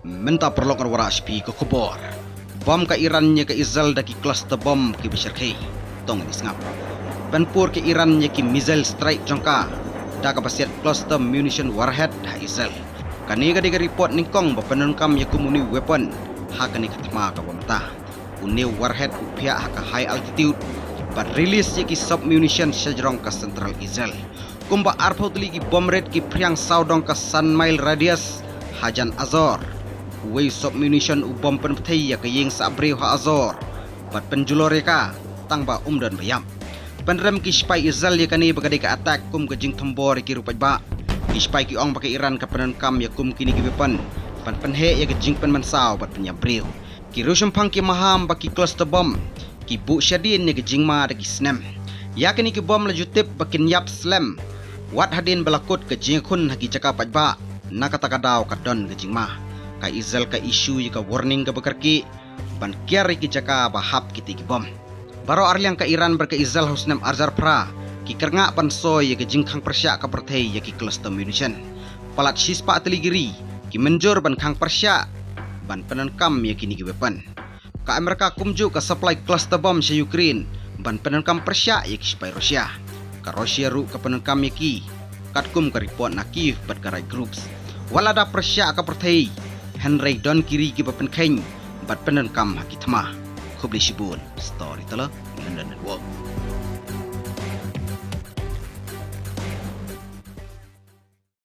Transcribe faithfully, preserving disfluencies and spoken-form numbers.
Mynta paralok ngan wanrah sha phi ka khubor. Bom ka Iran ïa ka Israel da ki cluster bom kiba shyrkhei. To ngin sngap. Pynpur ka Iran ïa ki missile strike jong ka da kaba siat cluster munition warhead ha Israel. Kane ka dei ka report nyngkong ba pyndonkam ïa kum une u weapon ha kane ka thma kaba mynta. Une u warhead u phiah ha ka high altitude bad release ïa ki submunition shajrong ka central Israel. Kumba arphew tylli ki bom rit ki phriang sawdong ka san mile radius hajan Azor. Uwei u submunition u bom pynbthei ïa ka ïing sah briew ha Azor bad pynjulor ïa ka tang ba um don ba ïap. Pynrem ki sipai Israel ïa kane ba ka dei ka attack kum ka jingthombor ïa ki riew paidbah. Ki sipai ki ong ba ka Iran ka pyndonkam ïa kum kine ki weapon ban pynheh ïa ka jingpynmynsaw bad pynïap briew. Ki riewshemphang ki maham ba ki cluster bom ki buh shadien ïa ka jingma da ki snem. Ïa kine ki bom la ju tip ba kin ïap slem wat hadien ba la kut ka jingïakhun ha ki jaka paidbah. Na kata ka daw ka don ka jingma. Ka Israel ka issue ïa ka warning kaba kyrkieh ban kiar ïa ki jaka ba hap kitei ki bom. Baroh arliang ka Iran bad ka Israel ha u snem arhajar phra ki kyrngah ban soi ïa ka jingkhang pyrshah ka pyrthei ïa ki cluster munition. Palat shispah tylli ki ri ki mynjur ban khang pyrshah ban pyndonkam ïa kine ki weapon. Ka Amerika kumjuh ka supply cluster bom sha Ukraine ban pyndonkam pyrshah ïa ki sipai Russia. Ka Russia ruh ka pyndonkam ïa ki katkum ka report na Kyiv bad ka Right Groups. Wat la da pyrshah ka pyrthei hynrei don ki ri kiba pynkheiñ bad pyndonkam ha ki thma. Khublei shibun. Storyteller London Network.